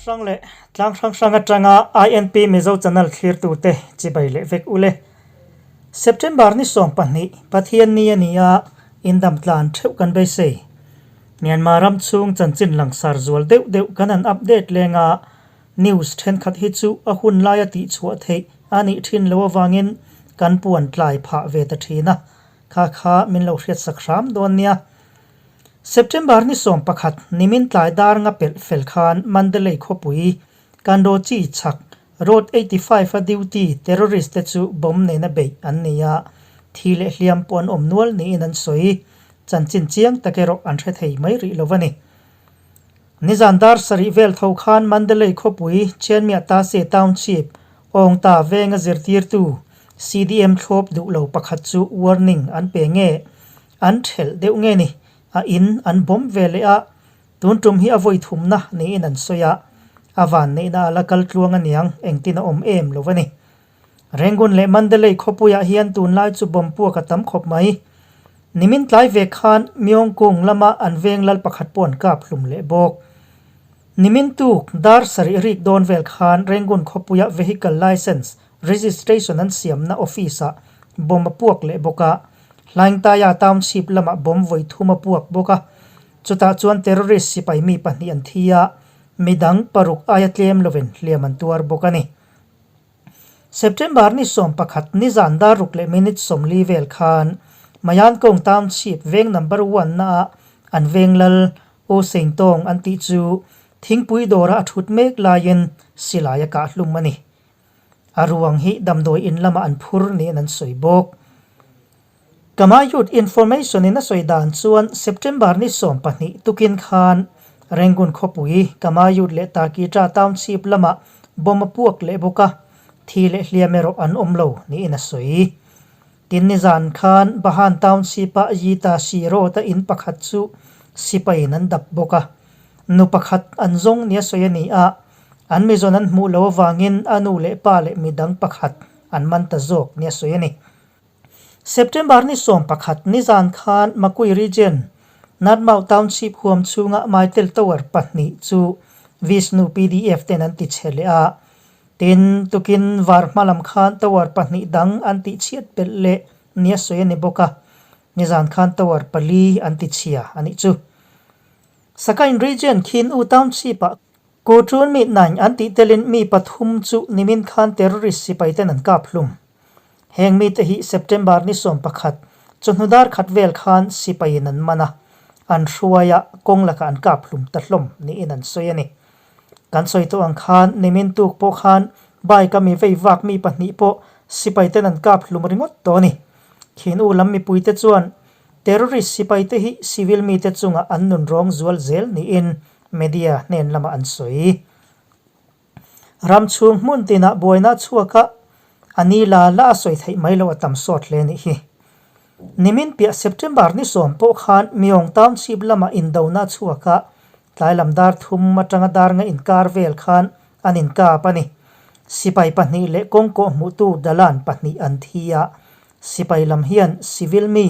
Hrang leh tlang hrang hrang atanga INP Mizo Channel thlirtute chibai leh vek ule. September ni 12 Pathian ni a ni a, indam tlan theuh kan beisei. Myanmar ram chhung chanchin langsar zual deuh deuh kan han update leng a, news thenkhat hi chu a hun laia tihchhuah theih a nih thin loh avangin kan puan tlai phah ve ta thin a, kha kha min lo hriatsak hram dawn nia. September ni 11 nimin tlai dar nga pelh fel khan Mandalay khawpui Kanrochi chhak Road 85 a duty terrorist te chu bomb nena beih an ni a, thi leh hliam pawh an awm nual niin an sawi. Chanchin chiang tak erawh an hre thei mai rih lo a ni. Nizan dar sarih vel tho khan Mandalay khawpui Chianmia Tase Township Awngta venga zirtirtu CDM thlawp duh lo pakhat chu warning an pe nge an thelh deuh nge ni a in an bomb ve leh a, tun tum hi a vawi thumna niin an sawi a, a van neihna a la kal tluang aniang engtin a awm em lo a ni. Rangoon leh Mandalay khawpuiah hian tunlai chu bomb puak a tam khawp mai. Nimin tlai ve khan Myongkung lama an veng lal pakhat pawh an kap hlum leh bawk. Nimin tuk dar sarih rik dawn vel khan Rangoon khawpuia vehicle licence registration an siamna office-ah bomb a puak leh bawk a, Hlaingtaya township lamah bomb vawi thum a puak bawk a, chutah chuan terrorist sipai mi pahnih an thi a, midang paruk aia tlem lovin hliam an tuar bawk a ni. September ni 11 nizan dar ruk leh minute 40 vel khan Mayankong Township veng number one naah an veng lal U Sengtawng an tih chu thingpui dawra a thut mek laiin silai a kah hlum a ni. A ruang hi damdawi in lamah an phur niin an sawi bawk. Kamayut Information in a sawi dan chuan September ni 12 tukin khan Rangoon khawpui Kamayut leh Takitra Township lamah bomb a puak leh bawk a, thi leh hliam erawh an awm lo niin a sawi. Tin nizan khan Bahan Township-a Yita Shi Road-a in pakhat chu sipaiin an dap bawk a. Nu pakhat an zawng nia sawi a ni a, an mizawn an hmuh loh avangin a nu leh pa leh midang pakhat an man ta zawk nia sawi a ni. September ni 11 nizan khan Makui Region, Natmau Township huam chhunga Maitel Tower pahnih chu Vishnu PDF ten an ti chhe leh a. Tin, tukin var hma lam khan tower pahnih dang an tih chhiat belh leh nia sawi a ni bawk a, nizan khan tower pali an ti chhia a nih chu. Sakain Region khin U Township-ah Kuṭun mi nain an tih telin mi pathum chu nimin khan terrorist sipai ten an kap hlum. Heng mite hi September ni 11 chawhnu dar khat vel khan sipaiin an man a, an hruai a, kawng lakah an kap hlum ta hlawm niin an sawi a ni. Kan sawi tawh ang khan nimin tuk pawh khan bike a mi vei vak mi pahnih pawh sipai ten an kap hlum ringawt tawh a ni. Khin u lam mipuite chuan terrorist sipai te hi civil mite chungah an nun rawng zual zel niin media hnen lamah an sawi. Ram chhung hmun tinah buaina chhuak a, a ni la la a sawi theih mai loh a tam sawt hle nih hi. Nimin piah September ni 10 pawh khan Myong Township lamah indona chhuak a, tlai lam dar thum atanga dar nga inkar vel khan an inkap a ni. Sipai pahnih leh kawngkawh hmuhtu dalan pahnih an thi a, sipai lam hian civil mi,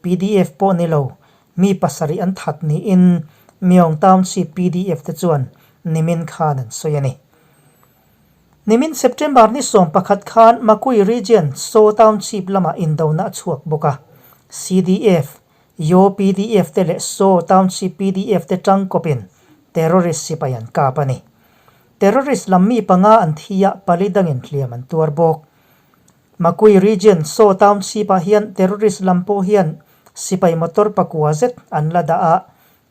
PDF pawh ni lo, mi pasarih an that niin Myong Township PDF te chuan nimin khan an sawi a ni. Nimin September ni 11 khan Makui Region Saw Township lamah indona a chhuak bawk a, CDF, Yaw PDF te leh Saw Township PDF te tangkawpin terrorist sipai an kap a ni. Terrorist lam mi panga an thi a, pali dangin hliam an tuar bawk. Makui Region Saw Township-ah hian terrorist lam pawh hian sipai motor pakua zet an la dah a,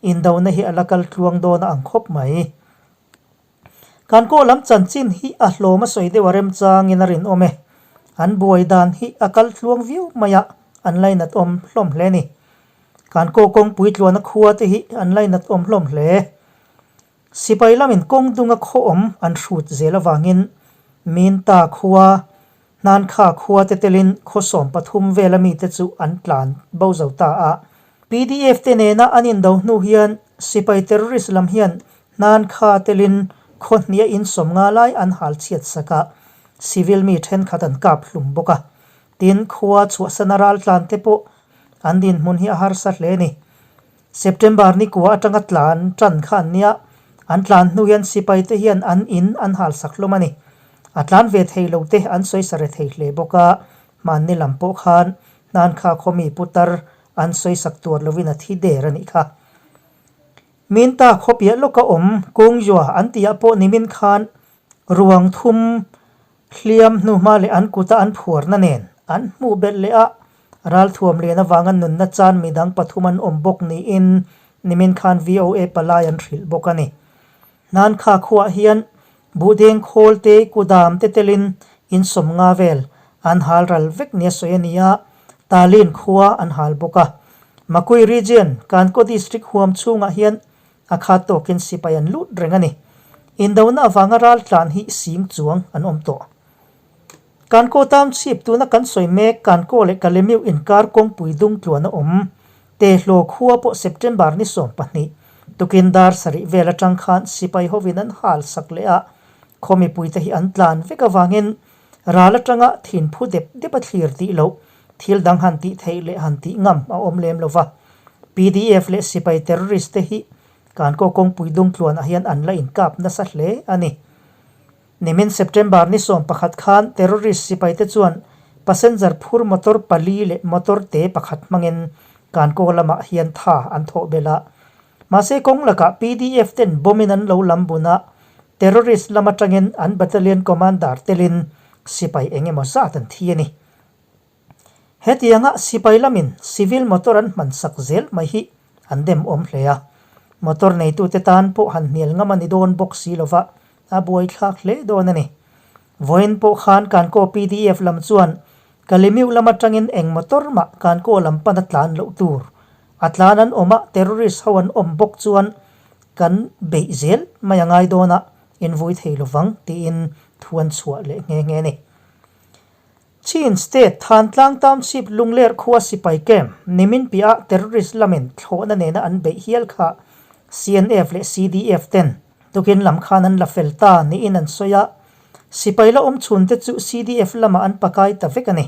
indona hi a la kal tluang dawn a ang khawp mai. Kan kaw lam chanchin hi a hlawm a sawi deuh a remchangin a rinawm e. An buai dan hi a kal tluang viau mai a, an lainat awm hlawm hle a ni. Kan kaw kawngpui tluana khua te hi an lainat awm hlawm hle. Sipai lamin kawng dunga khaw awm an hrut zel avangin Minta khua, Hnankha khua te telin khaw 13 vela mite chu an tlan bo zo ta a. PDF te nena an indo hnu hian sipai terrorist lam hian Hnankha telin khaw hnia in 50 lai an hal chhiat sak a, civil mi thenkhat an kap hlum bawk a. Tin, khua chhuahsana ral tlan te pawh an dinhmun hi a harsa hle a ni. September ni kua atanga tlan tan kha an nia, An tlan hnu hian sipai te hian an in an hal sak hlawm a ni. A tlan ve thei lo te an sawi sa re thei hle bawk a, hmanni lam pawh khan hnan kha khawmi putar an sawi sak tuar lovin a thi der a nih kha. Minta khawpiah lawka awm Kungzua an tihah pawh nimin khan ruang thum hliam hnuhma leh an kuta an phuarna nen an hmuh belh leh a, ralthuam lian avanga nunna chan midang pathum an awm bawk niin nimin khan VOA palai an hrilh bawk a ni. Hnankha khuaah hian buhdeng khawl te kudam te telin in sawmnga vel an hal ral vek nia sawi a ni a, Talin khua an hal bawk a. Makui Region, Kankaw District huam chhungah hian a khat tawkin sipai an lut reng a ni. Indona avanga ral tlan hi sing chuang an awm tawh. Kankaw Township tuna kan sawi mek Kankaw leh Kalemiu inkar kawngpui dung tluan a awm. Tehlaw khua pawh September ni 12, tukin dar sarih vel atang khan sipai hovin an hal sak leh a, khaw mipuite hi an tlan vek avangin ral atanga thin phu dep dep a thlir tih loh thil dang han tih theih leh han tih ngam a awm lem lo va. Pdf leh sipai terrorist te hi Kankaw kawngpui dung tluanah hian an la inkap nasa hle a ni. Nimin September ni 11 khan terrorist sipaite chuan passenger phur motor pali leh motor te pakhat hmangin Kankaw lamah hian tha an thawh belh a. Mahse kawng lakah pdf ten bomb in an lo lam bun a, terrorist lam atangin an battalion commander telin sipai eng emaw zat an thi a ni. Hetianga sipai lamin civil motor an hman sak zel mai hi an dem awm hle a, motor neitute tan pawh han hnial ngam a ni dawn bawk si lova a buaithlak hle dawn a ni. Vawiin pawh khan Kankaw pdf lam chuan Kalimiu lam atangin eng motor mah Kankaw lam pan a tlan loh tur a tlan an awm a, terrorist ho an awm bawk chuan kan beih zel mai a ngai dawn a, invui thei lovang tiin thu an chhuah leh nghe nghe a ni. Chin State Thantlang Township Lungler khua sipai camp nimin piah terrorist lamin thlawhna nena an beih hial kha CNF leh CDF ten tukin lam khan an la fel ta niin an sawi a, sipai la awm chhun te chu CDF lamah an pakai ta vek a ni.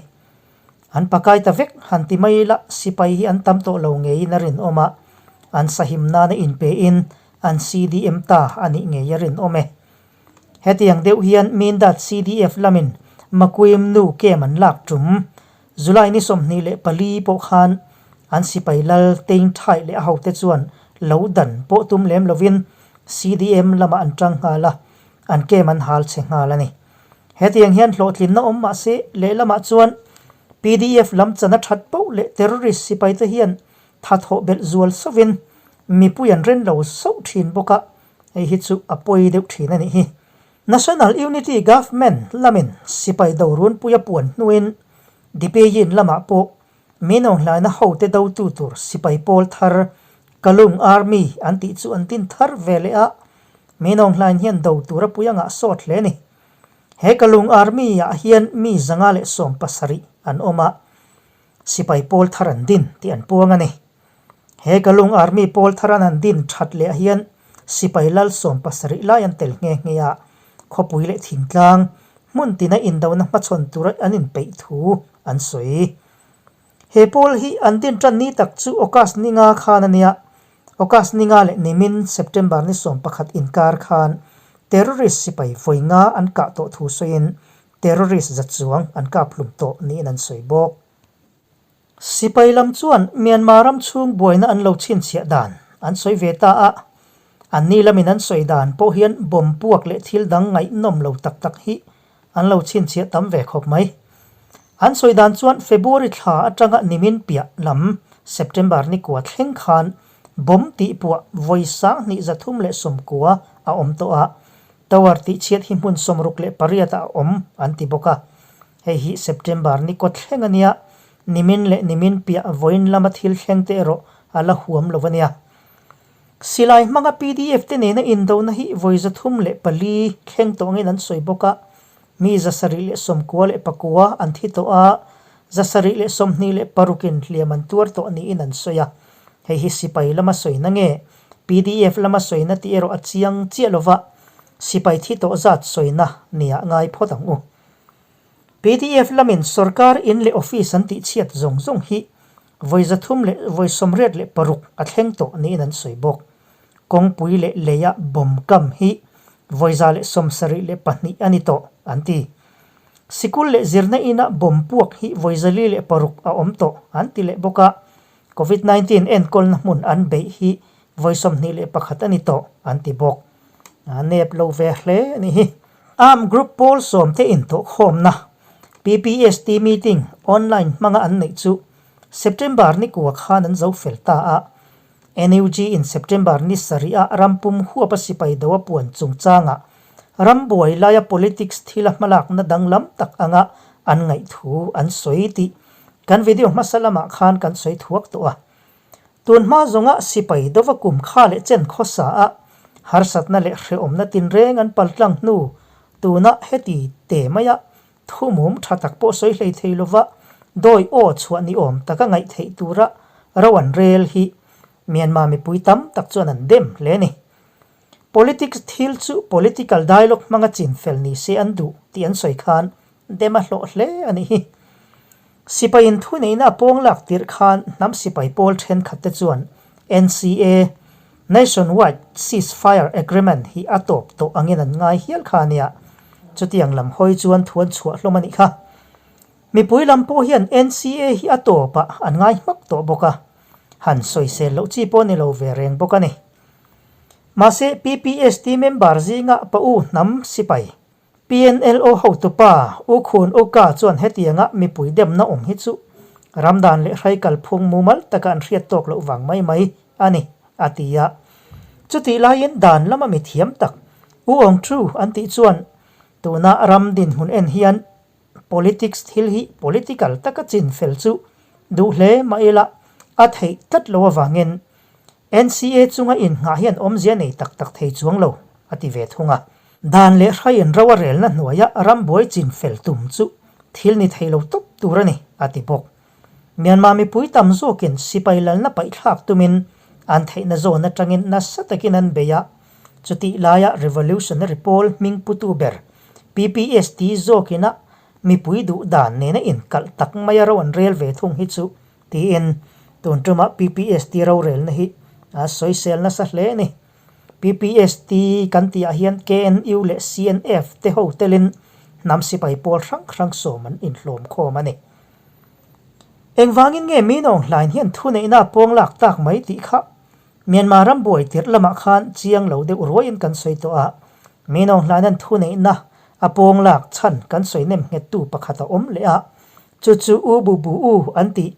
An pakai ta vek han ti mai ila sipai hi an tam tawh lo ngeiin a rinawm a, an sahim nana inpein an CDM ta a nih ngei a rinawm e. Hetiang deuh hian Mindat CDF lamin Makuim nu kem an lak tum. July ni 24 pawh khan an sipai lal Tein Thai leh a hote chuan lo dan pawh tum lem lovin CDM lamah an tang nghal a, an kem an hal chhe nghal a ni. Hetiang hian hlawhtlinna awm mah se lehlamah chuan pdf lam chan a that poh leh terrorist sipaite hian thathawh belh zual sauhin mipui an ren lo sauh thin bawk a, Hei hi chu a pawi deuh thin a nih hi. National Unity Government lamin sipai do runpui a puan hnuin Dipeyin lamah pawh Minawnghlaina hote dotu tur sipai pawl thar Kalung Army an tih chu an tin thar ve leh a, Minawnghlain hian do tur a pui a ngah sawt hle a ni. He Kalung Army ah hian mi 170 an awm a, sipai pawl thar an din tih an puang a ni. He Kalung Army pawl thar an han din that leh hian sipai lal 70 lai an tel nghe nghe a, khawpui leh thingtlang hmun tina indona hmachhawn tura an inpeih thu an sawi. He pawl hi an din tan ni tak chu August ni nga khan a nia. August ni nga leh nimin September ni 11 inkar khan terrorist sipai vawi nga an kah tawh thu sawiin terrorist za chuang an kap hlum tawh niin an sawi bawk. Sipai lam chuan Myanmar ram chhung buaina an lo chhinchhiah dan an sawi ve ta a, anni lamin an sawi dan pawh hian bomb puak leh thil dang ngaihnawm lo tak tak hi an lo chhinchhiah tam ve khawp mai. An sawi dan chuan February thla atanga nimin piah lam September ni kua thleng khan bomb tihpuah vawi 2390 a awm tawh a, Tower tihchhiat hi hmun 68 ah a awm an ti bawk a. Hei hi September ni kaw thleng a nia, nimin leh nimin piah vawiin lama thil thleng te erawh a la huam lo a nia. Silai hmanga pdf te nena indona hi vawi 304 thleng tawh angin an sawi bawk a, mi 799 an thi tawh a, 726 in hliam an tuar tawh niin an sawi a. Hei hi sipai lama sawina nge pdf lama sawina tih erawh a chiang chiah lova, sipai thi tawh zat sawina nia ngai phawt ang u. Pdf lamin sorkar in leh office an tihchhiat zawng zawng hi vawi 386 a thleng tawh niin an sawi bawk. Kawngpui leh leia bomb kam hi 172 a ni tawh, an ti. Sikul leh zirna ina bomb puak hi 406 a awm tawh, an ti leh bawk a. Covid 19 enkawlna hmun an beih hi 21 a ni tawh, an ti bawk. A nep lo ve hle a nih hi. Armed group pawl sawmte intawhkhawmna, PPST meeting, online hmanga an neih chu September ni kua khan an zo fel ta a. NUG in September ni sarih a rampum huapa sipai do a puan chungchangah ram buai laia politics thila hmalakna danglam tak anga an ngaihthu an sawi tih kan video hmasa lamah khan kan sawi thuak tawh a. Tun hma zawnga sipai dova kum kha leh chen khawsa a harsatna leh hrehawmna tinreng an paltlang hnu tuna heti te maia Thumum tha tak pawh sawi hlei thei lova dawi aw chhuah ni awm taka ngaih theih tura ro an rel hi Myanmar mipui tam tak chuan an dem hle a ni. Politics thil chu political dialogue hmanga chin fel ni se an duh tih an sawi khan dem a hlawh hle a nih hi. Sipaiin thuneihna a pawng lak tirh khan hnam sipai pawl thenkhat te chuan NCA, Nationwide Ceasefire Agreement, hi a tawp tawh angin an ngai hial kha a nia. Chutiang lam hawi chuan thu an chhuah hlawm a nih kha. Mipui lam pawh hian NCA hi a tawpah an ngai hmak tawh bawk a, han sawisel loh chi pawh ni lo ve reng bawk a ni. Mahse, PPST member zinga pa u hnam sipai PNLO hotupa U Khun U Ka chuan hetianga mipui demna awm hi chu ramdan leh hrai kalphung mumal taka an hriat tawk loh vang mai mai a ni, a ti a. Chutih laiin dan lama mi thiam tak U Aung Thu an tih chuan tuna ram dinhmun en hian politics thil hi political taka chin fel chu duh hle mah ila a theih tlat lo avangin NCA chunga innghah hian awmzia nei tak tak thei chuang lo, a ti ve thung a. Dan leh hraiin ro a relna hnuaia rambuai chin fel tum chu thil ni thei lo tawp tur a ni, a ti bawk. Myanmar mipui tam zawkin sipai lalna paihthlak tumin an theihna zawn atangin nasa takin an bei a, chutih laia revolutionary pawl hming putu ber PPST zawkina mipui duh dan nena inkalh tak maia ro an rel ve thung hi chu Tiin tun tumah PPST rorelna hi a sawisel nasa hle a ni. PPST kan tihah hian KNU leh CNF te ho telin hnam sipai pawl hrang hrang sawm an inhlawm khawm a ni. Engvangin nge Minawng hlain hian thuneihna a pawng lak tak mai tih kha Myanmar ram buai tirh lamah khan chiang lo deuh ruaiin kan sawi tawh a. Minawng hlain an thuneihna a pawng lak chhan kan sawi nem nghettu pakhat a awm leh a. Chu chu U Bu Bu U an tih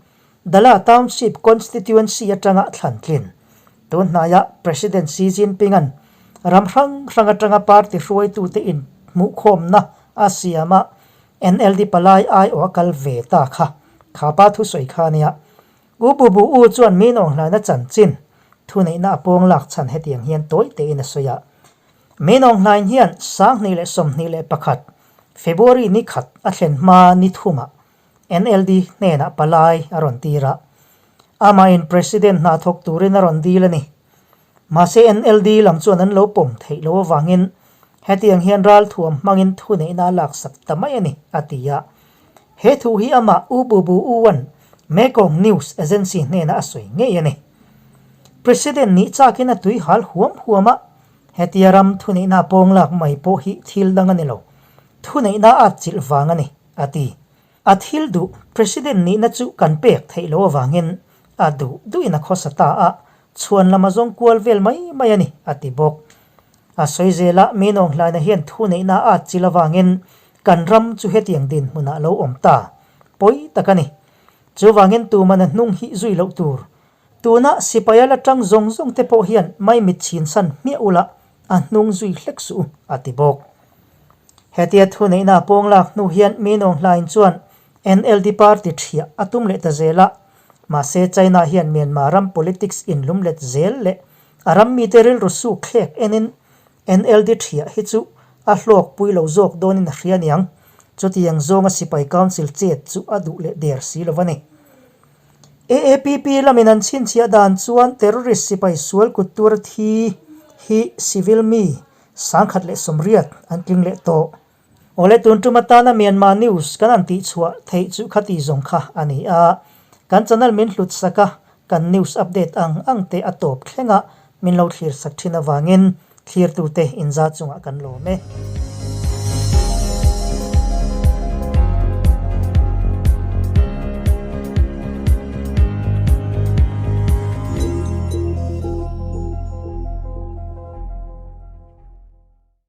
Dala Township Constituency atanga thlan tlin. Tun hnaiah President Xi Jinping-a'n ram hrang hrang atanga party hruaitute inhmuhkhawmna a siam a, NLD palai aiawh a kal ve ta kha. Kha pa thusawi kha a nia. U Bu Bu U chuan min awnghlaina chanchin thuneihna a pawng lak chhan hetiang hian tawi tein a sawi a. Min awnghlain hian 2021 February ni khat a thlen hma ni thumah NLD hnenah palai a rawn tir a, amahin President hna thawk turin a rawn dil a ni. Mahse NLD lam chuan an lo pawm theih loh avangin hetiang hian ralthuam hmangin thuneihna a laksak ta mai a ni, a ti a. He thu hi amah U Bu Bu U-a'n Mekong News Agency hnenah a sawi ngei a ni. President nih chakin a tui hal huam huam a, Hetia ram thuneihna pawng lak mai pawh hi thil dang a ni lo. Thuneihna a atchilh vang a ni, a ti. A thil duh, President nihna chu kan pek theih loh avangin a duh duhin a khawsa ta a, chhuan lam a zawng kual vel mai mai a ni, a ti bawk. A sawi zela Minawng hlaina hian thuneihna a atchilh avangin kan ram chu hetiang dinhmunah lo awm ta pawi tak a ni. Chuvangin tuman a hnung hi zui loh tur Tuna sipai a la tang zawng zawng te pawh hian maimit chhin san hmiah ula a hnung zui hlek suh u, a ti bawk. Hetia thuneihna a pawng lak hnu hian Minawng Hlain chuan NLD party thiah a tum leh ta zel a, mahse China hian Myanmar ram politics inlumlet zel leh a ram mite rilru suk thlek enin NLD thiah hi chu a hlawkpui lo zawk dawnin a hria niang, chutiang zawnga sipai council chet chu a duh leh der si lo a ni. AAPP lamin an chhinchhiah dan chuan terrorist sipai sual kut tura thi hi civil mi 1080 an tling leh tawh. Awle tun tum atana Myanmar news kan han tihchhuah theih chu khati zawng kha a ni a, kan channel min hlut sak a, kan news update ang ang te a tawp thleng a. Min lo thlir sak thin avangin thlirtute inza chungah kan lawm e.